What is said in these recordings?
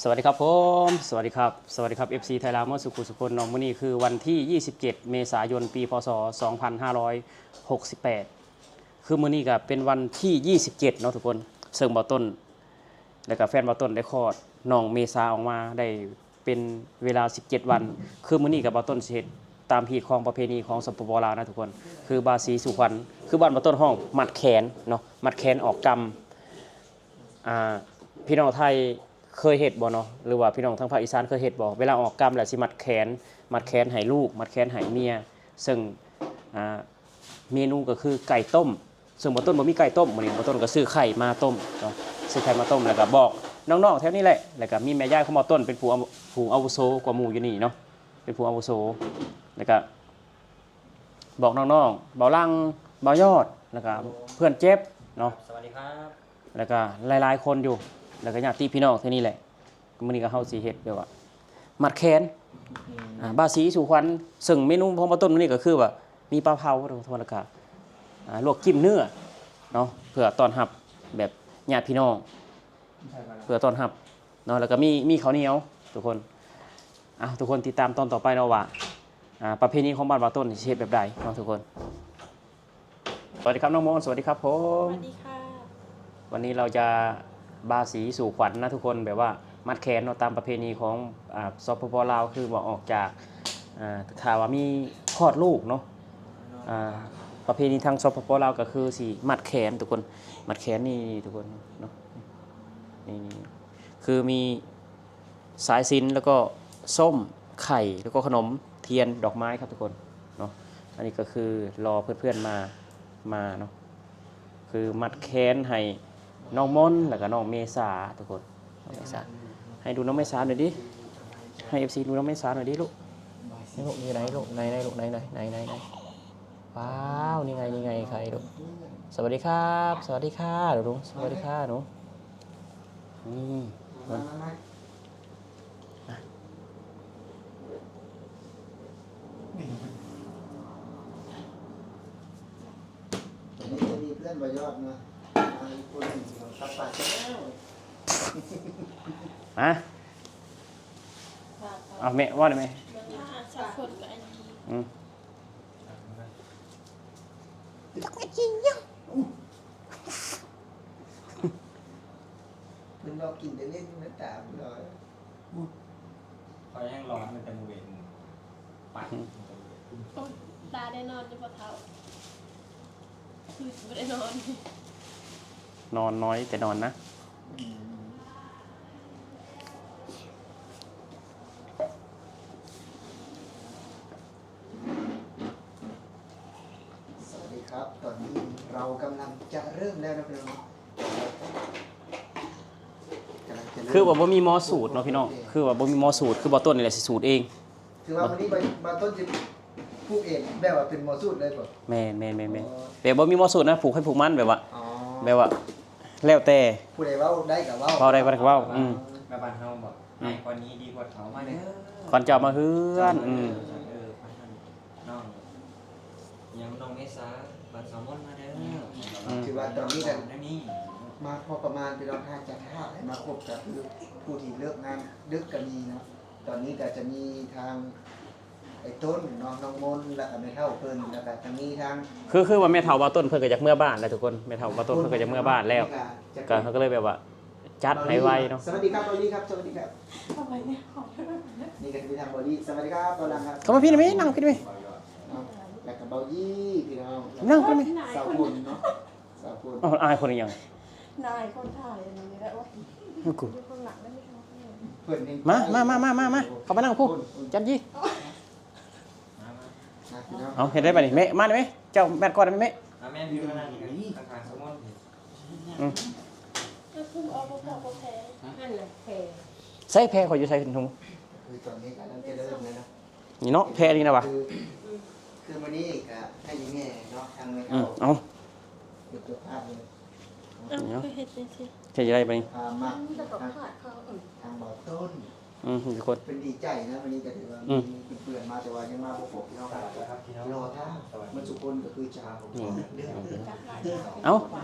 ສະຫວັດດີຄັບຜົມ ສະຫວັດດີຄັບ ສະຫວັດດີຄັບ ເອັຟຊີ ໄທລາວໝົດສູ່ຜູ້ສູ່ຄົນເນາະ. ມື້ນີ້ຄືວັນທີຊາວເຈັດ ເມສາຍົນ ປີ ພ.ສ. ສອງພັນຫ້າຮ້ອຍຫົກສິບແປດ ຄືມື້ນີ້ກໍເປັນວັນທີຊາວເຈັດເນາະທຸກຄົນ ເຊິ່ງບ່າວຕົ້ນ ແລະກໍແຟນບ່າວຕົ້ນໄດ້ຄອດນ້ອງເມສາອອກມາໄດ້ເປັນເວລາສິບເຈັດວັນ. ຄືມື້ນີ້ກໍບ່າວຕົ້ນຊິເຮັດຕາມຮີດຄອງປະເພນີຂອງ ສປປ ລາວນະທຸກຄົນ ຄືບາສີສູ່ຂວັນ ຄືບ້ານບ່າວຕົ້ນຮ້ອງມັດແຂນເນາະ ມັດແຂນອອກກຳ. ອ່າ ພີ່ນ້ອງໄທເຄີຍເຮັດບໍ່ເນາະ ຫຼືວ່າພີ່ນ້ອງທາງພາກອີສານເຄີຍເຮັດບໍ່ ເວລາອອກກຳແລ້ວຊິມັດແຂນ ມັດແຂນໃຫ້ລູກ ມັດແຂນໃຫ້ເມຍ ເຊິ່ງ ອ່າ ເມນູກໍຄືໄກ່ຕົ້ມ ເຊິ່ງບ່າວຕົ້ນບໍ່ມີໄກ່ຕົ້ມ ມື້ນີ້ບ່າວຕົ້ນກໍຊື້ໄຂ່ມາຕົ້ມເນາະ ຊື້ໄຂ່ມາຕົ້ມ ແລ້ວກໍບອກນ້ອງໆແຖວນີ້ແຫຼະ ແລ້ວກໍມີແມ່ຍາຍຂອງບ່າວຕົ້ນເປັນຜູ້ອາ ຜູ້ອາວຸໂສກວ່າໝູ່ຢູ່ນີ້ເນາະ ເປັນຜູ້ອາວຸໂສ ແລ້ວກໍບອກນ້ອງໆ ບ່າວຫຼັ່ງ ບ່າວຍອດ ແລ້ວກໍເພື່ອນເຈັບເນາະ ສະຫວັດດີຄັບ ແລ້ວກໍຫຼາຍໆຄົນຢູ່ ແລ້ວກໍຍາດຕິພີ່ນ້ອງທີ່ນີ້ແຫຼະ. ມື້ນີ້ກໍເຮົາຊິເຮັດແບບວ່າມັດແຂນ ອືມ ອ່າ ບາສີສູ່ຂວັນ ເຊິ່ງເມນູຂອງບ່າວຕົ້ນມື້ນີ້ກໍຄືວ່າມີປາເຜົາທຸກຄົນ ແລ້ວກໍ ອ່າ ລວກຈິ້ມເນື້ອເນາະ ເພື່ອຕ້ອນຮັບແບບຍາດພີ່ນ້ອງ ເພື່ອຕ້ອນຮັບເນາະ ແລ້ວກໍມີ ມີເຂົ້າໜຽວທຸກຄົນ. ເອົາ ທຸກຄົນຕິດຕາມຕອນຕໍ່ໄປເນາະວ່າ ອ່າ ປະເພນີຂອງບ້ານບ່າວຕົ້ນຊິເຮັດແບບໃດເນາະທຸກຄົນ. ສະຫວັດດີຄັບນ້ອງມົນ ສະຫວັດດີຄັບຜົມ ສະຫວັດດີຄ່ະ. ວັນນີ້ເຮົາຈະບາສີສູ່ຂວັນນະທຸກຄົນ ແບບວ່າມັດແຂນເນາະ ຕາມປະເພນີຂອງ ອ່າ ສປປ ລາວ ຄືວ່າອອກຈາກ ອ່າ ຖ້າວ່າມີຄອດລູກເນາະ ອ່າ ປະເພນີທາງ ສປປ ລາວ ກໍຄືຊິມັດແຂນທຸກຄົນ ມັດແຂນນີ້ທຸກຄົນເນາະ ນີ້ ນີ້ ຄືມີ ສາຍສິນ ແລ້ວກໍສົ້ມ ໄຂ່ ແລ້ວກໍຂະໜົມ ທຽນ ດອກໄມ້ຄັບທຸກຄົນເນາະ. ອັນນີ້ກໍຄືລໍເພື່ອນໆມາ ມາເນາະ ຄືມັດແຂນໃຫ້ນ້ອງມົນ ແລ້ວກໍນ້ອງເມສາທຸກຄົນ ນ້ອງເມສາ ໃຫ້ດູນ້ອງເມສາໜ່ອຍດິ ໃຫ້ເອັຟຊີດູນ້ອງເມສາໜ່ອຍດິລູກ ໃນລູກ ຢູ່ໃນລູກ ໃນ ໃນລູກ ໃນ ໃນ ໃນ ໃນ ໃນ ວ້າວ ນີ້ໄງ ນີ້ໄງ ໃຄລູກ ສະຫວັດດີຄັບ ສະຫວັດດີຄ່ະ ໜູ ສະຫວັດດີຄ່ະໜູ. ອືມ ມາ ມາ ມາ ວັນນີ້ຈະມີເພື່ອນບໍ່ຍອດເນາະ ມາອີກຄົນໜຶ່ງ ເຮົາກັບໄປແລ້ວ ມາ ເອົາແມ່ ເວົ້າໄດ້ແມ່ ອືມ. ຈັກແມ່ນຊິຫຍັງ ເພິ່ນລອກກິນແຕ່ເຫຼັ້ນແມ່ນຕາເພິ່ນລອຍ ຂ້ອຍແຮ່ງຮ້ອນຕັ້ງແຕ່ມື້ເວັນ ປັດ ໂອ້ຍ ຕາໄດ້ນອນຢູ່ບໍ່ເຖົ້າ ຄືຊິບໍ່ໄດ້ນອນ ນອນໜ້ອຍແຕ່ນອນນະ. ສະຫວັດດີຄັບ ຕອນນີ້ເຮົາກຳລັງຈະເລີ່ມແລ້ວນະພີ່ນ້ອງເນາະ ກຳລັງຈະເລີ່ມ ຄືວ່າບໍ່ມີໝໍສູດເນາະພີ່ນ້ອງ ຄືວ່າບໍ່ມີໝໍສູດ ຄືບ່າວຕົ້ນນີ້ແຫຼະຊິສູດເອງ ຄືວ່າມື້ນີ້ບ່າວ ບ່າວຕົ້ນຊິຜູກເອງ ແບບວ່າເປັນໝໍສູດເລີຍບໍ່? ແມ່ນໆໆໆ ອໍ ແບບບໍ່ມີໝໍສູດນະ ຜູກໃຜຜູກມັນ ແບບວ່າ ອໍ ແບບວ່າແລ້ວແຕ່ ຜູ້ໃດເວົ້າໄດ້ກໍເວົ້າ ເວົ້າໄດ້ກໍເວົ້າ ອືມ ແບບບ້ານເຮົາບໍ່ ໃຫ້ກ່ອນນີ້ດີກວ່າເຖົ້າມາເດີ ກ່ອນເຈົ້າມາເຮືອນ ເຈົ້າມາເດີ ອືມ ເອີ ເອີ ນ້ອງ ຫຍັງ ນ້ອງເມສາ ບ້ານສາວມົນມາເດີ ອືມ ຖືວ່າຕອນນີ້ກໍມາພໍປະມານ ພີ່ນ້ອງ ຖ້າຈະຖ້າໃຫ້ມາຄົບກໍຄືຜູ້ທີ່ເລີກງານດຶກກໍມີເນາະ ຕອນນີ້ກໍຈະມີທາງ ໄອ້ຕົ້ນເນາະ ນ້ອງມົນ ແລ້ວກໍແມ່ເຖົ້າເພິ່ນ ແລ້ວກໍຈະມີທາງ ຄື ຄືວ່າແມ່ເຖົ້າບ່າວຕົ້ນເພິ່ນກໍຢາກເມືອບ້ານແຫຼະທຸກຄົນ ແມ່ເຖົ້າບ່າວຕົ້ນເພິ່ນກໍຢາກເມືອບ້ານແລ້ວ ກໍເຮົາກໍເລີຍແບບວ່າຈັດໃຫ້ໄວເນາະ ສະຫວັດດີຄັບ ບ່າວລີຄັບ ສະຫວັດດີຄັບ ນີ້ກໍຈະມີທາງບ່າວລີ ສະຫວັດດີຄັບ ບ່າວຫຼັ່ງຄັບ ເຂົ້າມາພີ້ໄໝ ນັ່ງພີ້ໄໝ ເນາະ ແລ້ວກໍບ່າວຢີ ພີ່ນ້ອງ ນັ່ງພີ້ໄໝ ສາວບຸນເນາະ ສາວຄົນ ເອົ້າ ອາຍຄົນອີຫຍັງ ນາຍຄົນຖ່າຍອັນນີ້ແຫຼະ ໂອ້ຍ ຢູ່ຂ້າງຫຼັງນັ້ນ ເພິ່ນນີ້ ມາ ມາ ມາ ມາ ມາ ເຂົ້າມານັ່ງພຸ້ນ ຈັນຢີ ມາ ມາ ມາ ພີ່ນ້ອງ ເອົາ ເຮັດໄດ້ບາດນີ້ ແມ່ ມາໄດ້ໄໝ ເຈົ້າແມັດກ່ອນໄດ້ໄໝ ແມ່ ມາ ແມ່ ມາຢູ່ນັ້ນ ຂ້າງໆ ສົມມຸດ ອືມ ກໍຄືເອົາບໍ່ພໍບໍ່ແພງ ຫັ້ນແຫຼະແພງ ໃສ່ແພຂ້ອຍຢູ່ໃສ ທຸງ ຄືຕອນນີ້ກຳລັງຈະເລີ່ມແລ້ວນະ ນີ້ເນາະ ແພນີ້ນະວະ ຄື ຄືມື້ນີ້ກະໃຫ້ອີແມ່ເນາະ ທາງແມ່ເຖົ້າ ອືມ ເອົາ ເປັນເຈົ້າພາບເລີຍ ເອົາ ເນາະ ຄືເຮັດຈັ່ງຊີ້ ເຮັດຈັ່ງໃດບາດນີ້ ອ່າ ມາ ທາງ ທາງບ່າວຕົ້ນ ອືມ ທຸກຄົນ ເພິ່ນດີໃຈນະ ມື້ນີ້ກະຖືວ່າ ອືມ ມີເພື່ອນໆມາ ແຕ່ວ່າຍັງມາບໍ່ຄົບ ພີ່ນ້ອງ ລໍຖ້າ ໝົດທຸກຄົນກະຄືຈະ ນີ້ ເດີ ເອົາ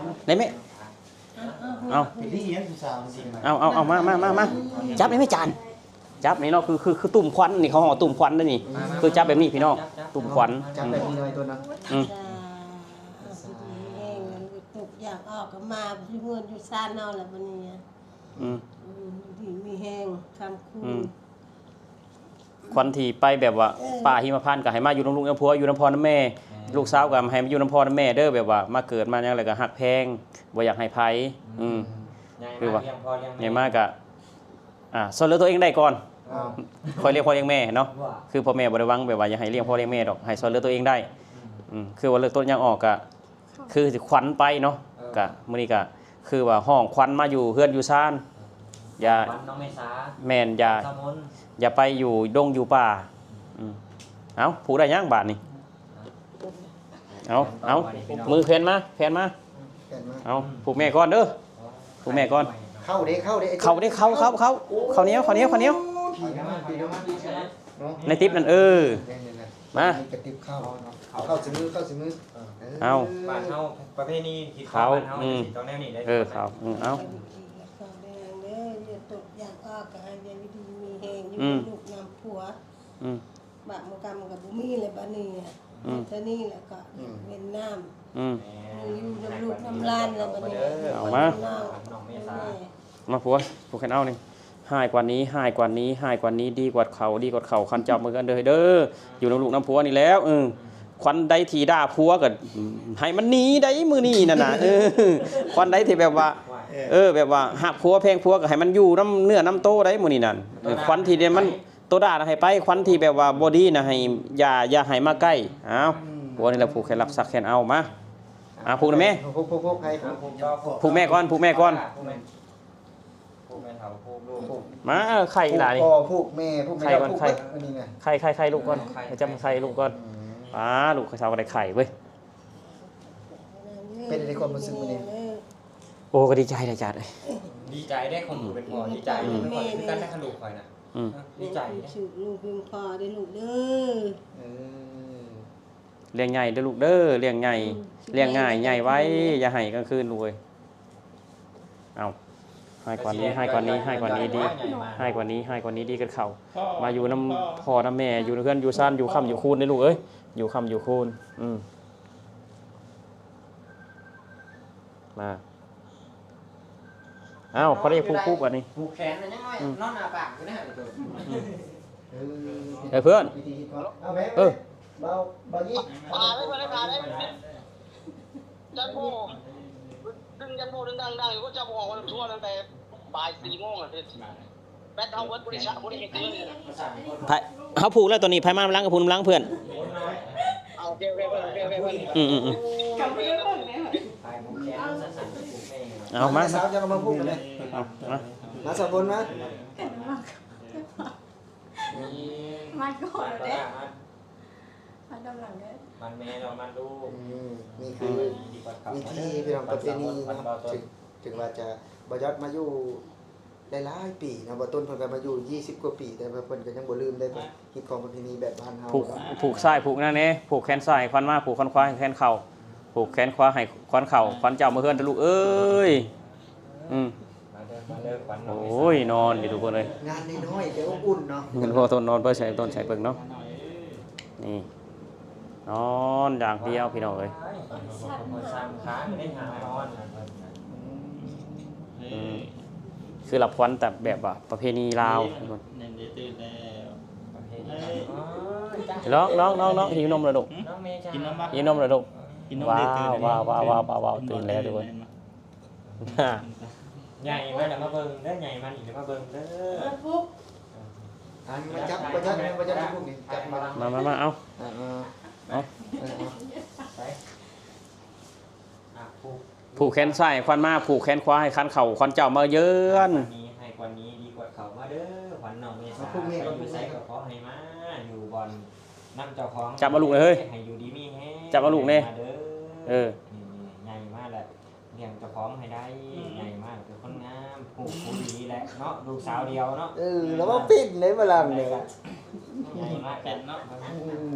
ໄດ້ແມ່ ອ່າ ເອົາ ເອົາ ເອົາ ເອົາ ມາ ມາ ມາ ມາ ຈັບໄດ້ໄໝ ຈານ? ຈັບນີ້ເນາະ ຄື ຄື ຄືຕຸ່ມຄວັນນີ້ ເຂົາເອີ້ນວ່າຕຸ່ມຄວັນເດ້ນີ້ ຄືຈັບແບບນີ້ພີ່ນ້ອງ ຕຸ່ມຄວັນ ຈັບແບບນີ້ໜ້ອຍຕົວເນາະ ອືມ ສາທຸ ດີມີແຮງ ທຸກຢ່າງອອກກໍມາຢູ່ເຮືອນຢູ່ຊານເຮົາແລ້ວບັດນີ້ ອືມ ອືມ ຢູ່ດີມີແຮງ ຄ້ຳຄູນ ອືມ ຄວັນທີ່ໄປແບບວ່າ ເອີ ປ່າຫິມະພານ ກໍໃຫ້ມາຢູ່ນຳລູກນຳຜົວ ຢູ່ນຳພໍ່ນຳແມ່ ແມ່ນ ລູກສາວກໍໃຫ້ມາຢູ່ນຳພໍ່ນຳແມ່ເດີ ແບບວ່າມາເກີດມາຫຍັງແລ້ວກໍຮັກແພງ ບໍ່ຢາກໃຫ້ໃຜ ອືມ ອືມ ຄືວ່າ ໃຫຍ່ມາກໍ ອ່າ ຊ່ວຍເຫຼືອຕົວເອງໄດ້ກ່ອນ ອ້າວ ຄ່ອຍລ້ຽງພໍ່ລ້ຽງແມ່ເນາະ ວ່າ ຄືພໍ່ແມ່ບໍ່ໄດ້ຫວັງແບບວ່າຢາກໃຫ້ລ້ຽງພໍ່ລ້ຽງແມ່ດອກ ໃຫ້ຊ່ວຍເຫຼືອຕົວເອງໄດ້ ອືມ ອືມ ຄືວ່າເລີກຕົ້ນຍາງອອກກໍ ຄືຊິຂວັນໄປເນາະ ເອີ ກະມື້ນີ້ກະຄືວ່າຮ້ອງຂວັນມາຢູ່ເຮືອນຢູ່ຊານ ເອີ ຢ່າ ຂວັນນ້ອງເມສາ ແມ່ນ ຢ່າ ສາມົນ ຢ່າໄປຢູ່ດົງຢູ່ປ່າ ອືມ ເອົ້າ ຜູກໄດ້ຍັງບາດນີ້ ເອົ້າ ເອົ້າ ມືແຂນມາ ແຂນມາ ແຂນມາ ເອົ້າ ຜູກແມ່ກ່ອນເດີ ຜູກແມ່ກ່ອນ ເຂົ້າເດ້ ເຂົ້າເດ້ ເຂົ້າເດ້ ເຂົ້າ ເຂົ້າ ເຂົ້າ ເຂົ້າໜຽວ ເຂົ້າໜຽວ ເຂົ້າໜຽວ ໂອ້ຍ ໃນຕິບນັ້ນ ເອີ ແມ່ນໆໆ ມາ ກະຕິບເຂົ້າເນາະ ເຂົ້າຊິມື້ ເຂົ້າຊິມື້ ເອີ ເອົ້າ ບ້ານເຮົາປະເພນີທີ່ເຂົ້າ ບ້ານເຮົາ ອືມ ຊິຕ້ອງແນວນີ້ເດ້ ເອີ ເຂົ້າ ອືມ ເອົ້າ ເຂົ້າແດງເດີ ເລືອດຕົກຢາກອອກ ກໍໃຫ້ຢູ່ດີມີແຮງ ຢູ່ ອືມ ນຳລູກນຳຜົວ ອືມ ບາບໝູກຳກໍບໍ່ມີແລ້ວບັດນີ້ ອືມ ເຮັດເທົ່ານີ້ແລ້ວກໍ ອືມ ເວັນນ້ຳ ອືມ ຢູ່ນຳລູກນຳຫຼານແລ້ວບັດນີ້ ເອົາມາ ມາຜົວ ຜູກແຂນເອົານີ້ ຮ້າຍກວ່ານີ້ ຮ້າຍກວ່ານີ້ ຮ້າຍກວ່ານີ້ ດີກວ່າເຂົາ ດີກວ່າເຂົາ ຄັນເຈົ້າມາເຮືອນເດີ ເດີ ຢູ່ນຳລູກນຳຜົວນີ້ແລ້ວ ເອີ ຄວັນໃດທີ່ດ່າຜົວກໍໃຫ້ມັນໜີໄດ໋ມື້ນີ້ນັ້ນນະ ເອີ ຄວັນໃດທີ່ແບບວ່າ ເອີ ແບບວ່າຮັກຜົວແພງຜົວກໍໃຫ້ມັນຢູ່ນຳເນື້ອນຳໂຕໄດ໋ມື້ນີ້ນັ້ນ ເອີ ຄວັນທີ່ມັນ ໂຕດ່ານະໃຫ້ໄປ ຄວັນທີ່ແບບວ່າບໍ່ດີນະໃຫ້ ຢ່າ ຢ່າໃຫ້ມາໃກ້ ເອົ້າ ອືມ ຜົວນີ້ແຫຼະຜູກແຂນຮັກສັກແຂນເອົາ ມາ ອ່າ ຜູກນຳແມ່ ຜູກ ຜູກ ຜູກໃຫ້ ຜູກແມ່ກ່ອນ ຜູກແມ່ກ່ອນ ຜູກແມ່ ຜູກແມ່ເຖົ້າ ຜູກລູກ ມາ ເອີ ໄຂ່ອີ່ຫຼ້ານີ້ ຜູກພໍ່ ຜູກແມ່ ຜູກແມ່ ໄຂ່ກ່ອນ ເຖົ້າ ໄຂ່ ຜູກ ອັນນີ້ນະ ໄຂ່ ໄຂ່ ໄຂ່ລູກກ່ອນ ອືມ ໃຫ້ຈຳໄຂ່ລູກກ່ອນ ອືມ ອ່າ ລູກເຂົາເຈົ້າກໍໄດ້ໄຂ່ເວີຍ ເປັນໃດຄວາມຮູ້ສຶກມື້ນີ້? ໂອ້ ກໍດີໃຈແຫຼະຈາດເອີຍ ດີໃຈເດ້ ຂອງໜູເປັນພໍ່ ດີໃຈ ອືມ ເປັນພໍ່ ຄືກັນນະ ຄັນລູກຂ້ອຍນະ ອືມ ດີໃຈເດ້ ລູກເປັນພໍ່ເດີລູກເດີ ເອີ ລ້ຽງໃຫຍ່ເດີລູກເດີ ລ້ຽງໃຫຍ່ ອືມ ລ້ຽງງ່າຍໃຫຍ່ໄວ ຢ່າໃຫ້ກາງຄືນລູກເອີຍ ເອົ້າ ຮ້າຍກວ່ານີ້ ຮ້າຍກວ່ານີ້ ຮ້າຍກວ່ານີ້ດີ ຮ້າຍກວ່ານີ້ ຮ້າຍກວ່ານີ້ດີກັນເຂົ້າ ມາຢູ່ນຳພໍ່ນຳແມ່ ຢູ່ເຮືອນຢູ່ຊານ ຢູ່ຄ້ຳຢູ່ຄູນເດີລູກເອີຍ ຢູ່ຄ້ຳຢູ່ຄູນ ອືມ ມາ ອ້າວ ພໍໄດ້ຜູກຄຸບອັນນີ້ ຜູກແຂນມັນຍັງນ້ອຍ ອືມ ນອນອ້າປາກຢູ່ນະ ອືມ ເອີ ເພື່ອນ ເອີ ເອົາແມ່ ເອີ ເບົາ ເບົາຍິງ ພາໄດ້ ພາໄດ້ ຈັນໂບ ດຶງຈັນໂບ ດຶງດັງໆ ກໍຈັບອອກ ມັນທົ່ວຕັ້ງແຕ່ບ່າຍສີ່ໂມງອະ ແບັດເຮົາເບິດ ບໍ່ໄດ້ຊະ ບໍ່ໄດ້ເຮັດເລີຍ ໃຜ ເຮົາຜູກແລ້ວ ຕອນນີ້ໃຜມານຳຫຼັງກໍຜູກນຳຫຼັງເພື່ອນ ເອົາ ໂອເຄ ໂອເຄ ເພື່ອນ ໂອເຄ ເພື່ອນ ອືມໆໆ ເອົາມາ ສາວ ເຈົ້າກໍມາຜູກກັນເລີຍ ເອົາມາ ມາສາວ ຄົນມາ ມັນກໍເດ້ ມັນກຳລັງເດ້ ມັນແມ່ເນາະ ມັນລູກ ອືມ ນີ້ຄືວິທີ ພີ່ນ້ອງ ປະເພນີເນາະ ເຈົ້າ ເຈົ້າ ເຈົ້າ ເຖິງ ເຖິງວ່າຈະ ບ່າວຍອດມາຢູ່ ຫຼາຍໆປີເນາະ ບ່າວຕົ້ນເພິ່ນກໍມາຢູ່ຊາວກວ່າປີ ແຕ່ວ່າເພິ່ນກໍຍັງບໍ່ລືມໄດ້ ຮີດຄອງປະເພນີແບບບ້ານເຮົາ ຜູກ ເນາະ ຜູກຊ້າຍຜູກນັ້ນແດ່ ຜູກແຂນຊ້າຍໃຫ້ຂວັນມາ ຜູກແຂນຂວາໃຫ້ຂວັນເຂົ້າ ຜູກແຂນຂວາໃຫ້ຂວັນເຂົ້າ ຂວັນເຈົ້າມາເຮືອນເດີລູກເອີຍ ອືມ ມາເດີ ມາເດີ ຂວັນນ້ອງ ໂອ້ຍ ນອນຢູ່ທຸກຄົນເອີຍ ງານນ້ອຍໆ ແຕ່ອົບອຸ່ນເນາະ ເງິນພໍ່ຕົ້ນນອນເບິ່ງໃສ່ຕົ້ນໃສ່ເບິ່ງເນາະ ນີ້ ນອນຢ່າງດຽວພີ່ນ້ອງເອີຍ ອືມ ຄືລັບຂວັນແບບວ່າປະເພນີລາວ ເອີ ຕື່ນແລ້ວ ລອງ ລອງ ລອງ ລອງ ຫິວນົມແລ້ວລູກ ຫິວນົມແລ້ວລູກ ຕື່ນແລ້ວ ຕື່ນແລ້ວ ຕື່ນແລ້ວ ຕື່ນແລ້ວ ຕື່ນແລ້ວ ຕື່ນແລ້ວ ຕື່ນແລ້ວ ໃຫຍ່ມາແລ້ວມາເບິ່ງເດີ ໃຫຍ່ມານີ້ແລ້ວມາເບິ່ງເດີ ອັນມາຈັບ ມາຈັບ ມາຈັບພວກນີ້ ຈັບມາ ມາ ມາ ມາ ເອົາ ເອີ ເອີ ເອົາ ເອີ ເອົາ ໄປ ອ່ະ ຜູກ ຜູກແຂນຊ້າຍຂວັນມາ ຜູກແຂນຂວາໃຫ້ຂວັນເຂົ້າ ຂວັນເຈົ້າມາເຢືອນ ໃຫ້ກວ່ານີ້ ໃຫ້ກວ່ານີ້ ດີກວ່າເຂົາມາເດີ ຂວັນນ້ອງເມສາ ເອົາຜູກແມ່ກ່ອນ ໄປຢູ່ໃສກໍຂໍໃຫ້ມາ ຢູ່ບ່ອນນຳເຈົ້າຂອງ ຈັບເອົາລູກເອີຍ ໃຫ້ຢູ່ດີມີແຮງ ຈັບເອົາລູກແນ່ ເອີ ນີ້ໆ ໃຫຍ່ມາແລ້ວ ລ້ຽງເຈົ້າຂອງໃຫ້ໄດ້ ອືມ ໃຫຍ່ມາເປັນຄົນງາມ ຜູ້ ຜູ້ດີແຫຼະເນາະ ລູກສາວດຽວເນາະ ເອີ ລະວ່າປິ່ນເດ້ ຝຣັ່ງເດ້ ໃຫຍ່ມາແລ້ວເນາະ ອືມ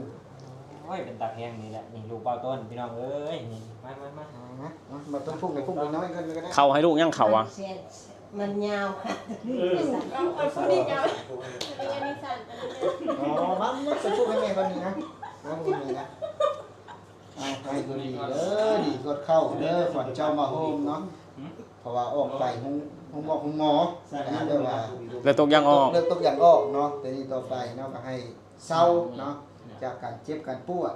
ໂອ້ຍ ເປັນຕາແພງນີ້ແຫຼະ ນີ້ລູກບ່າວຕົ້ນ ພີ່ນ້ອງເອີຍ ນີ້ ມາ ມາ ມາ ມາ ມາຕົ້ນພຸ້ງ ໃຫ້ພຸ້ງນ້ອຍໆກ່ອນກໍໄດ້. ເຂົ້າໃຫ້ລູກຍັງເຂົ້າຫວາ? ມັນຍາວ ເອີ ເອົາ ເອົາຜູ້ນີ້ຍາວ ເອົາອັນນີ້ສັ້ນ ອັນນີ້ຍາວ. ອໍ ມາ ມາໃສ່ພຸ້ງໃຫ້ແມ່ກ່ອນນີ້ນະ ມາພຸ້ງນີ້ນະ. ເອົາ ໃຫ້ຢູ່ດີເດີ ດີກອດເຂົ້າເດີ ຂວັນເຈົ້າມາໂຮມເນາະ ເພາະວ່າອອກໄປໂຮງ ໂຮງໝໍ ໂຮງໝໍ ແບບວ່າເລືອດຕົກຢາງອອກ ເລືອດຕົກຢາງອອກເນາະ ແຕ່ນີ້ຕໍ່ໄປເນາະ ກໍໃຫ້ເຊົາເນາະ ຈາກການເຈັບການປວດ.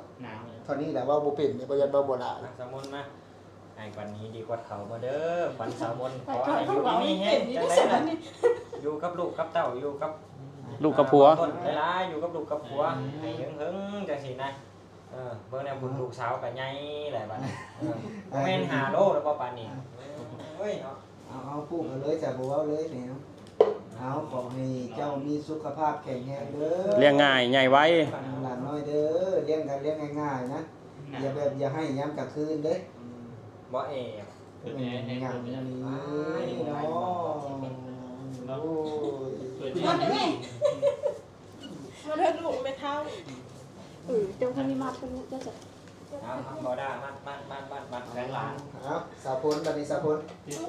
ເທົ່ານີ້ແຫຼະ ເວົ້າບໍ່ເປັນ ບໍ່ຢາກເວົ້າບໍ່ຫຼາຍ. ສາວມົນມາ ໃຫ້ຂວັນດີກອດເຂົ້າເດີ ຂວັນສາວມົນ ຂໍໃຫ້ຢູ່ດີມີແຮງ ຈັ່ງໃດນະ ຢູ່ກັບລູກກັບເຕົ້າ ຢູ່ກັບລູກກັບຜົວ ຫຼາຍໆ ຢູ່ກັບລູກກັບຜົວ ໃຫ້ເຫິງໆ ຈັ່ງຊີ້ນະ. ເອີ ເບິ່ງແນວບຸນ ອືມ ລູກສາວກໍໃຫຍ່ແຫຼະບັດນີ້ ເອີ ບໍ່ແມ່ນຫ້າໂລແລ້ວບໍ່ປານນີ້ ໂອ້ຍເນາະ. ເອົາ ເອົາ ປູກເອົາເລີຍ ຈະບໍ່ເວົ້າເລີຍແນວ ເອົາ ຂໍໃຫ້ເຈົ້າມີສຸຂະພາບແຂງແຮງເດີ ລ້ຽງງ່າຍໃຫຍ່ໄວ ຫຼານນ້ອຍເດີ ລ້ຽງກໍລ້ຽງງ່າຍໆນະ ຢ່າແບບ ຢ່າໃຫ້ຍາມກາງຄືນເດ້ ອືມ ບໍ່ແອບ ເອີ ແມ່ນຫຍັງນີ້ເນາະ ໂອ້ຍ ມາເດີລູກແມ່ເຖົ້າ ເອີ ເຈົ້າຄືມີມາດເພິ່ນເຈົ້າຊະ ເອົາ ເອົາ ບໍ່ໄດ້ ມັດ ມັດ ມັດ ມັດ ມັດແຂນຫຼານ ເອົາ ສາວພົນ ບັດນີ້ສາວພົນ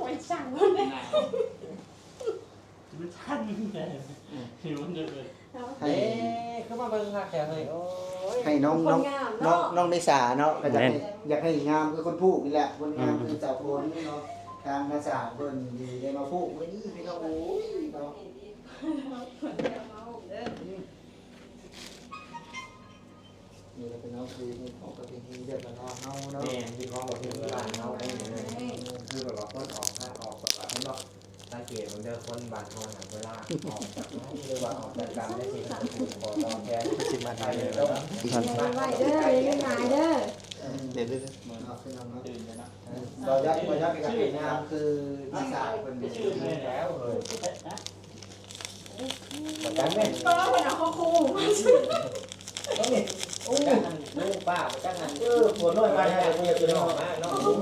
ໂອ້ຍ ສັ່ງເພິ່ນເດ້ ມັນສັ່ນແທ້ ອືມ ຫິວເດີ ໃຫ້ ເອີ ຄືມາເບິ່ງຄັກແທ້ເຮີ້ຍ ໂອ້ຍ ໃຫ້ນ້ອງ ນ້ອງ ນ້ອງເມສາເນາະ ກໍຢາກໃຫ້ ແມ່ນ ຢາກໃຫ້ງາມຄືຄົນຜູກນີ້ແຫຼະ ຄົນງາມ ອືມ ຄືສາວພົນເນາະ ທາງນ້າສາວເພິ່ນດີໄດ້ມາຜູກມື້ນີ້ພີ່ນ້ອງ ໂອ້ຍເນາະ. ນີ້ລະເປັນເຮົາຄືຮີດຄອງປະເພນີແບບລາວເຮົາເນາະ ແມ່ນ ຮີດຄອງປະເພນີບ້ານເຮົາໄດ້ ຄືແບບວ່າຄົນອອກ ອອກແບບວ່າເຫັນບໍ່ ສັງເກດເບິ່ງເດີ ຄົນບ້ານເຮົາຫັ້ນ ເວລາອອກຈາກໂຮງ ຫຼືວ່າອອກຈາກການໄດ້ຊິ ຂໍຕອບແທນ ຊິມາ ໄປເດີ ໄວເດີ ຢ່າລືມຫາຍເດີ ເດີ ເດີ ເດີ ເນາະ ຄືນ້ອງເນາະ ຕື່ນເດີເນາະ ເອີ ບໍ່ຢາກ ບໍ່ຢາກໄປກັບເປັນງາມຄືນ້າສາວເພິ່ນ ຊື່ແມ່ນແລ້ວເຮີ້ຍ ບໍ່ຈັກແມ່ນ ເອີ ເພິ່ນເອົາເຂົ້າຄູ່ມາຊື່ ໂອ້ຍ ໂອ້ຍ ລູກປ້າບໍ່ຈັກຫັ້ນ ເອີ ຜົວນ້ອຍມາແທ້ ບໍ່ຢາກເປັນນ້ອງມາເນາະ ເອົາ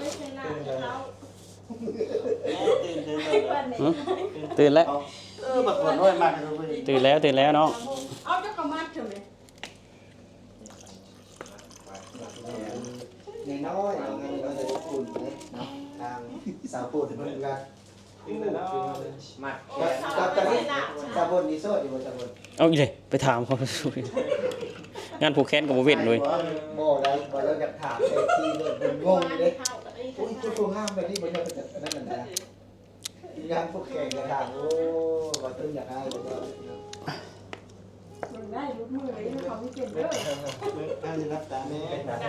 ໄວ້ໃສ່ລາວເຂົາ ຕື່ນ ຕື່ນ ຕື່ນ ຕື່ນແລ້ວ ເອີ ບັກຜົວນ້ອຍມາ ຕື່ນແລ້ວ ຕື່ນແລ້ວເນາະ ເອົາຈັກກະມັດເຖິງ ນ້ອຍໆ ເອົາເງິນມາໃຫ້ພວກຄຸນເດ້ເນາະ ທາງສາວໂປດເພິ່ນກໍ ມາ ຕອນ ຕອນ ຕອນນີ້ສາວໂປດນີ້ໂສດຢູ່ບໍ່ສາວໂປດ? ເອົາອີກເດ້ ໄປຖາມເຂົາ ງານຜູກແຂນກໍບໍ່ເວັ້ນເວີຍ ບໍ່ໄດ້ ບໍ່ໄດ້ ຢາກຖາມເອັຟຊີເພິ່ນ ເພິ່ນງົງເດ້ ອຸ້ຍ ຄືຜູ້ງາມແບບນີ້ບໍ່ຢາກ ອັນນັ້ນນະ ຍາມພວກແຂກຈະຖາມ ໂອ້ ວ່າເພິ່ນຢາກອາຍບໍ່ ເບິ່ງໄດ້ ລຸດມືໄດ້ ເຂົາມີເປັນເດີ ເບິ່ງ ອັນນີ້ຮັບຕາແນ່ ເປັນຕາແນ່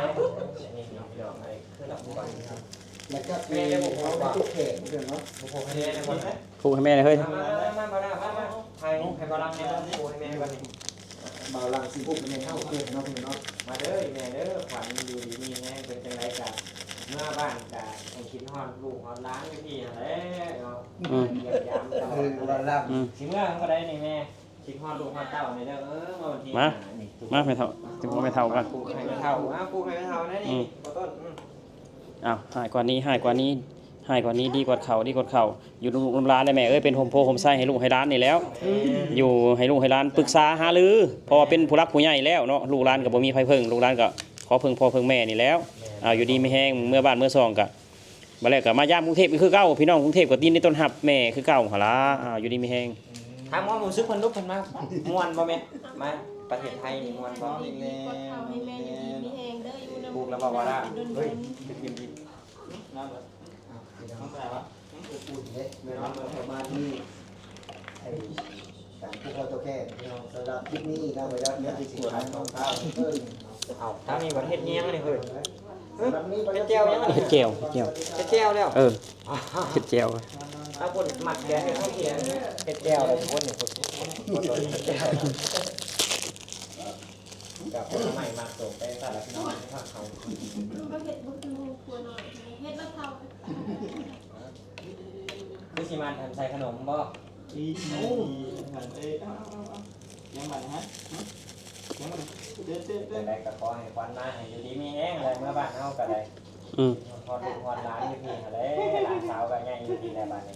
ນີ້ເນາະ ພີ່ນ້ອງ ອັນນີ້ຄືລຳບວນ ແລ້ວກໍແມ່ໄດ້ບໍ່ ເຮົາໄດ້ພວກແຂກເດີເນາະ ບໍ່ພໍກໃຫ້ແມ່ໄດ້ບໍ່ ຜູກໃຫ້ແມ່ເລີຍ ມາ ມາ ມາ ໃຫ້ ໃຫ້ບ່າວລຳແນ່ ຜູກໃຫ້ແມ່ກ່ອນນີ້ ບ່າວລຳຊິຜູກໃຫ້ແມ່ເຖົ້າເກີດເນາະ ພີ່ນ້ອງເນາະ ມາເດີແມ່ເດີ ຂວັນຢູ່ດີມີແຮງ ເປັນຈັ່ງໃດກະເມືອບ້ານກະໃຫ້ຄິດຮອດລູກຮອດຫຼານຢູ່ພີ້ຫັ້ນແຫຼະເນາະ ອືມ ຢ້ຽມຢາມຕະຫຼອດ ເອີ ບ່າວລຳ ອືມ ຊິເມືອເມື່ອໃດນີ້ແມ່ ຄິດຮອດລູກຮອດເຕົ້າແນ່ເດີ ເອີ ມາວັນທີ ມາ ຫ້ານີ້ ມາແມ່ເຖົ້າ ຊິຜູກໃຫ້ແມ່ເຖົ້າກ່ອນ ຜູກໃຫ້ແມ່ເຖົ້າ ມາຜູກໃຫ້ແມ່ເຖົ້າແນ່ນີ້ ອືມ ບໍ່ຕົ້ນ ອືມ ອ້າວ ຮ້າຍກວ່ານີ້ ຮ້າຍກວ່ານີ້ ຮ້າຍກວ່ານີ້ ດີກວ່າເຂົາ ດີກວ່າເຂົາ ຢູ່ນຳລູກນຳຫຼານແຫຼະແມ່ເອີຍ ເປັນຮົ່ມໂພຮົ່ມໄຊໃຫ້ລູກໃຫ້ຫຼານນີ້ແຫຼ້ວ ແມ່ນ ຢູ່ໃຫ້ລູກໃຫ້ຫຼານປຶກສາຫາລື ເພາະວ່າເປັນຜູ້ຫຼັກຜູ້ໃຫຍ່ແລ້ວເນາະ ລູກຫຼານກໍບໍ່ມີໃຜເພິ່ງ ລູກຫຼານກໍຂໍເພິ່ງພໍ່ເພິ່ງແມ່ນີ້ແຫຼ້ວ ແມ່ນ ອາ ຢູ່ດີມີແຮງ ເມືອບ້ານເມືອຊ່ອງກໍ ບາດແລ້ວກໍມາຢາມກຸງເທບອີກຄືເກົ່າ ພີ່ນ້ອງກຸງເທບກໍຍິນດີຕ້ອນຮັບແມ່ຄືເກົ່າຫັ້ນລະ ອາ ຢູ່ດີມີແຮງ ຖາມຄວາມຮູ້ສຶກເພິ່ນດູ ເພິ່ນມາມ່ວນບໍ່ແມ່? ມາປະເທດໄທນີ້ມ່ວນບໍ່? ດີ ກອດເຂົ່າໃຫ້ແມ່ຢູ່ດີມີແຮງເດີ ຢູ່ນຳລູກນຳຫຼານດົນໆ ເຮີ້ຍ ໄປກິນອີກ ນ້ຳເບີດ ນ້ຳເບີດ ອາ ພີ່ນ້ອງ ນ້ຳເບີດ ອືມ ປະມານນີ້ ໄອ້ ການຜູກຄອຕົວແຂນ ພີ່ນ້ອງ ສຳລັບຄລິບນີ້ເນາະ ບໍ່ຢາກ ເອີ ເອົາ ທາງນີ້ບໍ່ໄດ້ເຮັດຫຍັງນີ້ເຮີ້ຍ ເຮັດແຈ່ວຫຍັງ ເຮັດແຈ່ວ ເຮັດແຈ່ວ ເຮັດແຈ່ວແລ້ວ ເອີ ເຮັດແຈ່ວ ເອົາຄົນມັກແກງເຮັດແຈ່ວແລ້ວຄົນນີ້ ຄົນເຮັດແຈ່ວ ກັບຄົນໃໝ່ມັກຕົວແປງຕະຫຼາດນ້ອຍພາກເຂົາ ບໍ່ເຮັດ ບໍ່ຄືຄົວນ້ອຍ ເຮັດແລ້ວເຖົ້າ ຄືຊິມາທຳໃສ່ຂະໜົມບໍ່? ອີ ໂອ້ ເອີ ເອົາ ເອົາ ເອົາ ຍັງບັດນະ ຮະ ຍັງບັດນະ ເດີ ເດີ ເດີ ຈັ່ງໃດກໍຂໍໃຫ້ຂວັນມາໃຫ້ຢູ່ດີມີແຮງແຫຼະ ເມືອບ້ານເຮົາກໍໄດ້ ອືມ ຮອດລູກຮອດຫຼານຢູ່ພີ້ຫັ້ນແຫຼະ ຫຼານສາວກໍໃຫຍ່ຢູ່ພີ້ແຫຼະບາດນີ້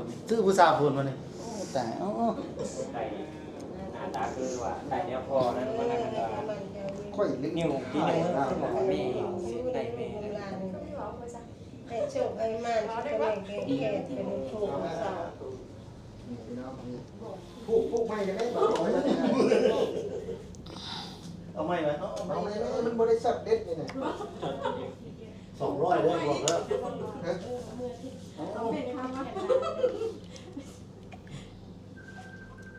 ນນີ້ ຊື້ຜູ້ສາວພຸ້ນມານີ້. ໂອ້ ຕາຍ ເອົາ ເອົາ ໄດ້ໜ້າຕາຄືວ່າໄດ້ແນວພໍນັ້ນ ມັນນັ້ນກໍ ຂ້ອຍລືມ ນິ້ວຕີນ ແມ່ ໄດ້ແມ່ ໃຫ້ໂຊກໃຫ້ໝານ ຊິໄດ້ແກ້ງແຄ້ນເປັນຜູ້ສາວ. ນີ້ພີ່ນ້ອງ ນີ້ ຜູກ ຜູກໃໝ່ໄດ້ໄໝ? ເອົາໃໝ່ໄວ້ ເອົາໃໝ່ໄວ້ ມັນບໍ່ໄດ້ຊັບເດັດນີ້ນະ. ສອງຮ້ອຍເດີ ບອກເດີ. ຮະ?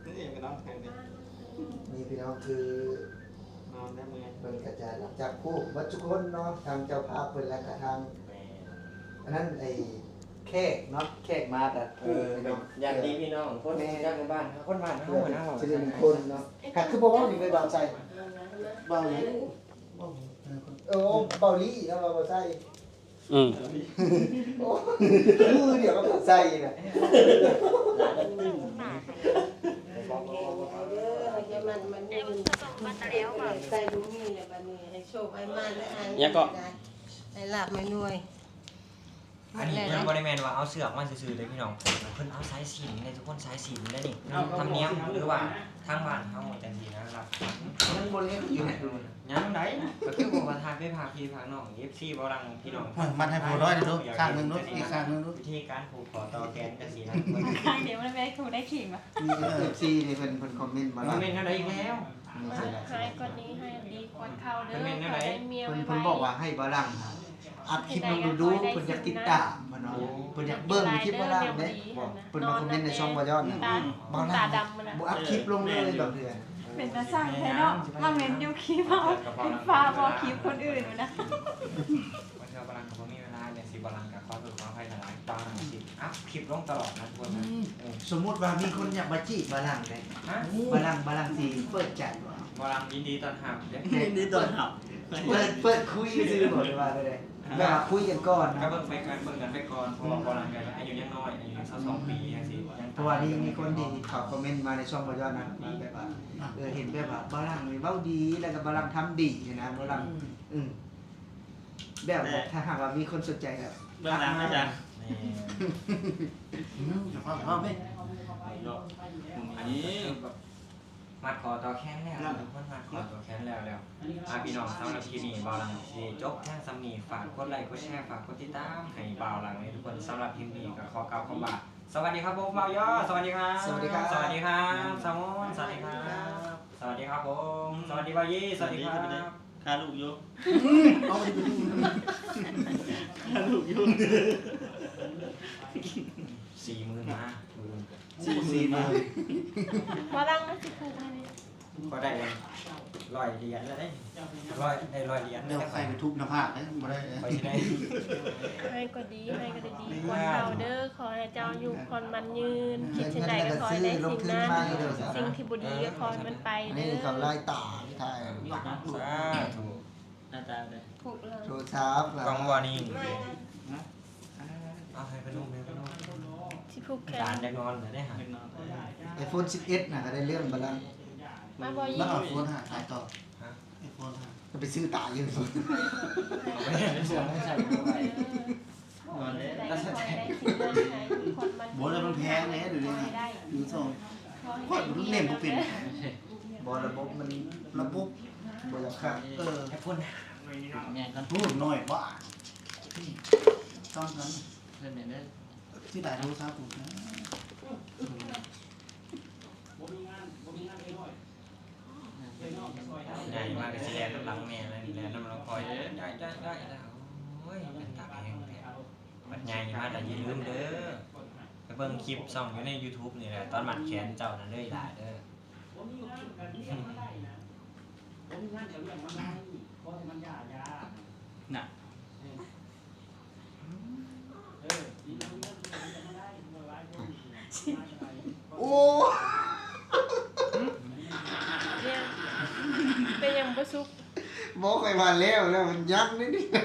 ນີ້ພີ່ນ້ອງ ນີ້ພີ່ນ້ອງ ຄື ນອນໄດ້ເມື່ອຍ ເພິ່ນກໍຈະຫຼັບຈັບຄູ່ເບິດທຸກຄົນເນາະ ທາງເຈົ້າພາບເພິ່ນ ແລະກະທາງ ແມ່ນ ອັນນັ້ນ ໄອ້ແຂກເນາະ ແຂກມາກະ ເອີ ຜູ້ພີ່ນ້ອງ ຍາດຕິພີ່ນ້ອງ ຄົນ ແມ່ນ ຈາກບ້ານເຮົາ ຄົນບ້ານເຮົາ ເພື່ອ ນະ ຊິໄດ້ມງຄົນເນາະ. ຫາກຄືບໍ່ເວົ້າຫຍັງເລີຍ ບ່າວໄຊ? ບ່າວຫຍັງ? ເອີ ເວົ້າ ເອີ ເວົ້າ ເວົ້າ ເບົາລີເນາະ ເວົ້າ ເວົ້າໄຊ. ອືມ ໂອ້ ມືດຽວກັບໃສ່ນະ. ເອີ ຢ່າມັນ ມັນມີ ໃສ່ບໍ່ມີແລ້ວບັດນີ້ ໃຫ້ໂຊກໃຫ້ໝານ ໃຫ້ ຫຍັງເກາະ ໃຫ້ລາບໃຫ້ລວຍ. ອັນນີ້ເພິ່ນບໍ່ໄດ້ແມ່ນວ່າເອົາເຊືອກມາຊື່ໆເດ້ພີ່ນ້ອງ ເພິ່ນເອົາສາຍສິນເດ້ທຸກຄົນ ສາຍສິນເດ້ນີ້ ທຳນຽມ ຫຼືວ່າທາງບ້ານເຮົາຈັ່ງຊີ້ນະ ລາບສັນ ຍັງບໍ່ແລ້ວຢູ່ ຍັງໃດ ກໍຄືບໍ່ວ່າຖ່າຍໄປພາກພີ່ພາກນ້ອງ ເອັຟຊີ ບໍ່ລັງພີ່ນ້ອງ ມັດໃຫ້ຜູ້ນ້ອຍດູ ຂ້າງໜຶ່ງດູ ອີກຂ້າງໜຶ່ງດູ ວິທີການຜູກຂໍ້ຕໍ່ແຂນຈັ່ງຊີ້ນະ ຂ້າງດຽວມັນໄປຜູກໄດ້ຂີງວະ. ນີ້ ເອັຟຊີ ນີ້ເພິ່ນ ເພິ່ນຄອມເມັນມາ ຄອມເມັນແນວໃດອີກແລ້ວ? ໃຫ້ກວ່ານີ້ ໃຫ້ດີກວ່າເກົ່າເດີ ເພິ່ນແມ່ນແນວໃດ? ເພິ່ນ ເພິ່ນບອກວ່າໃຫ້ບ່າວຫຼັງອັບຄລິບລົງດູໆ ເພິ່ນຢາກຕິດຕາມ ເພິ່ນວ່າ ເພິ່ນຢາກເບິ່ງຄລິບບ່າວຫຼັງເດ້ ເພິ່ນມາຄອມເມັນໃນຊ່ອງບ່າວຢອນນະ ບ່າວຫຼັງບໍ່ອັບຄລິບລົງເລີຍບາງເທື່ອ. ເປັນຕາຊ່າງແທ້ເນາະ ວ່າແມ່ນຢູ່ຄລິບເຮົາ ເປັນຟ້າບໍ່ຄລິບຄົນອື່ນນະ. ບາງເທື່ອບ່າວຫຼັງກໍບໍ່ມີເວລາ ຈັ່ງຊີ້ບ່າວຫຼັງກໍຂໍໂທດຂໍອະໄພຫຼາຍໆ ບ່າວຫຼັງຊິອັບຄລິບລົງຕະຫຼອດນະທຸກຄົນນະ. ສົມມຸດວ່າມີຄົນຢາກມາຈີບບ່າວຫຼັງເດ້ ຮະ? ບ່າວຫຼັງ ບ່າວຫຼັງຊິເປີດໃຈບໍ່? ບ່າວຫຼັງຍິນດີຕ້ອນຮັບເດ້ ຍິນດີຕ້ອນຮັບ. ເປີດ ເປີດຄຸຍຊື່ບໍ່ ຫຼືວ່າແນວໃດ? ແບບວ່າຄຸຍກັນກ່ອນ ກໍເບິ່ງໄປກັນ ເບິ່ງກັນໄປກ່ອນ ເພາະວ່າບໍ່ຫຼັງກັນ ອາຍຸຍັງນ້ອຍ ອາຍຸຍັງຊາວສອງປີຈັ່ງຊີ້ ຍັງ ເພາະວ່າມີ ມີຄົນທີ່ເຂົ້າຄອມເມັນມາໃນຊ່ອງບໍ່ຢອດນະ ວ່າແບບວ່າ ເອີ ເຫັນແບບວ່າບ່າວຫຼັງນີ້ເວົ້າດີ ແລ້ວກໍບ່າວຫຼັງທຳດີນະ ບ່າວຫຼັງ ອືມ ອືມ ແບບ ແຕ່ ຖ້າຫາກວ່າມີຄົນສົນໃຈກໍ ເບື້ອງຫຼັງນະຈະ ແມ່ນ ອືມ ຢ່າຟ້າວເວົ້າເດ້ ອັນນີ້ ມັດຂໍ້ຕໍ່ແຂນແລ້ວ ທຸກຄົນມັດຂໍ້ຕໍ່ແຂນແລ້ວ ແລ້ວ ອ່າ ພີ່ນ້ອງ ສຳລັບຄລິບນີ້ບ່າວຫຼັງຊິຈົບພຽງສ່ຳນີ້ ຝາກກົດໄລກົດແຊ ຝາກກົດຕິດຕາມໃຫ້ບ່າວຫຼັງເດີທຸກຄົນ ສຳລັບຄລິບນີ້ກໍຂໍກ່າວຄຳວ່າ ສະຫວັດດີຄັບຜົມ ບ່າວຢໍ ສະຫວັດດີຄັບ ສະຫວັດດີຄັບ ສະຫວັດດີຄັບ ສາວມົນ ສະຫວັດດີຄັບ ສະຫວັດດີຄັບຜົມ ສະຫວັດດີບ່າວຢີ ສະຫວັດດີຄັບ ຂ້າລູກຢູ່ ເອົາໄປດູ ຂ້າລູກຢູ່ ສີ່ໝື່ນນະ ສີ່ໝື່ນ ບໍ່ລັງມັນຊິຖືກແລ້ວນີ້ ກໍໄດ້ຮ້ອຍຫຼຽນແລ້ວເດ້ ຮ້ອຍ ໄດ້ຮ້ອຍຫຼຽນແລ້ວ ໄປທຸບໜ້າຜາກເດ້ ບໍ່ໄດ້ ຂ້ອຍຊິໄດ້ ໃຫ້ກໍດີ ໃຫ້ກໍໄດ້ດີ ຄວນເຮົາເດີ ຂໍໃຫ້ເຈົ້າອາຍຸຂວັນໝັ້ນຍືນ ຄິດສິ່ງໃດກໍຂໍໃຫ້ໄດ້ສິ່ງນັ້ນ ສິ່ງທີ່ບໍ່ດີກໍຂໍໃຫ້ມັນໄປເດີ ອັນນີ້ເຂົາລາຍຕາທີ່ຖ່າຍ ສາທຸ ໜ້າຕາເດ້ ໂທລະສັບ ກ້ອງບໍ່ນີ້ ເອົາໃຫ້ພະນົມ ໃຫ້ພະນົມ ຊິຜູກແຂນ ດານຢາກນອນແລ້ວເດ້ ຢາກນອນ ໄອໂຟນສິບເອັດນະ ກໍໄດ້ເລື່ອງບາດລະ ມາບໍ່ຍິງ ແລ້ວເອົາໂຟນຫາຂາຍຕໍ່ ຮະ ໄອໂຟນຫາ ກໍໄປຊື້ຕາຢູ່ ເອົາໄປໃຫ້ເຊື່ອໃຫ້ໃສ່ ນອນເດ້ ບໍ່ ແລ້ວມັນແພງເດ້ ດຽວນີ້ນະ ມືສອງ ຂ້ອຍບໍ່ເຫຼັ້ນບໍ່ເປັນ ບໍ່ ລະບົບມັນ ລະບົບບໍ່ຢາກຄັກ ເອີ ແຕ່ຄົນຫາໜ້ອຍເນາະ ແມ່ນ ຄັນພູດໜ້ອຍບາດ ຕ້ອງກັນ ເພິ່ນແມ່ນເດີ ຊິໄດ້ໂທລະສັບພຸ້ນນະ ໃຫຍ່ມາກໍຊິແລ່ນນຳຫຼັງແມ່ແລ້ວ ແລ່ນນຳຫຼັງຂ້ອຍ ໄດ້ ໄດ້ ໄດ້ ໂອ້ຍ ເປັນຕາແພງແທ້ ບັດໃຫຍ່ມາແລ້ວຢ່າລືມເດີ ໄປເບິ່ງຄລິບຊ່ອງຢູ່ໃນຢູທູບນີ້ແຫຼະ ຕອນມັດແຂນເຈົ້ານັ້ນເດີ ອີຫຼ້າເດີ ບໍ່ມີງານກໍລ້ຽງມັນໄດ້ນະ ບໍ່ມີງານກໍລ້ຽງມັນໄດ້ ຂໍໃຫ້ມັນຢ່າ ຢ່າ ນະ ເອີ ມີເງິນ ມີເງິນ ມັນກໍລ້ຽງມັນໄດ້ ໂອ້ ເປັນຫຍັງບໍ່ສຸກ? ບໍ່ ຂ້ອຍວ່າແລ້ວ ແລ້ວມັນຍັງເດ້ນີ້ ເອົ້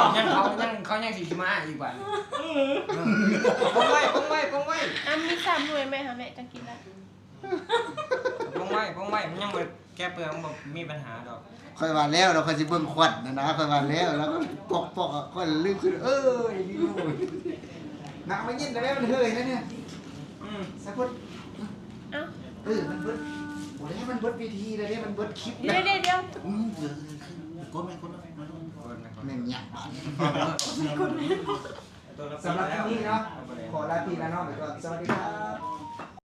າ ຍັງ ເຂົາຍັງ ເຂົາຍັງຊິມາອີກບາດນີ້ ເອີ ປົງໄວ້ ປົງໄວ້ ປົງໄວ້ ອ່ະ ມີສາມໜ່ວຍແມ່ຫາແມ່ ຈັກກິນລະ ປົງໄວ້ ປົງໄວ້ ມັນຍັງບໍ່ແກະເປືອກ ມັນບໍ່ມີບັນຫາດອກ ຂ້ອຍວ່າແລ້ວ ແລ້ວຂ້ອຍຊິເບິ່ງຂວັນຫັ້ນນະ ຂ້ອຍວ່າແລ້ວ ແລ້ວກໍປອກໆ ຂ້ອຍລືມຄືນ ເອີ ນີ້ ນ້ຳມາເຢັນແລ້ວ ມັນເຮີຍແລ້ວນີ້ ອືມ ສາຄົນ ເອົ້າ ເອີ ມັນເບິດ ບໍ່ໄດ້ ມັນເບິດເວທີແລ້ວເດ້ ມັນເບິດຄລິບ ດຽວ ດຽວ ດຽວ ອືມ ເອີ ກົດໄວ້ ກົດໄວ້ ແມ່ນຫຍັງບາດນີ້ ສຳລັບຄລິບນີ້ເນາະ ຂໍລາພີ່ລານ້ອງໄປກ່ອນ ສະຫວັດດີຄັບ.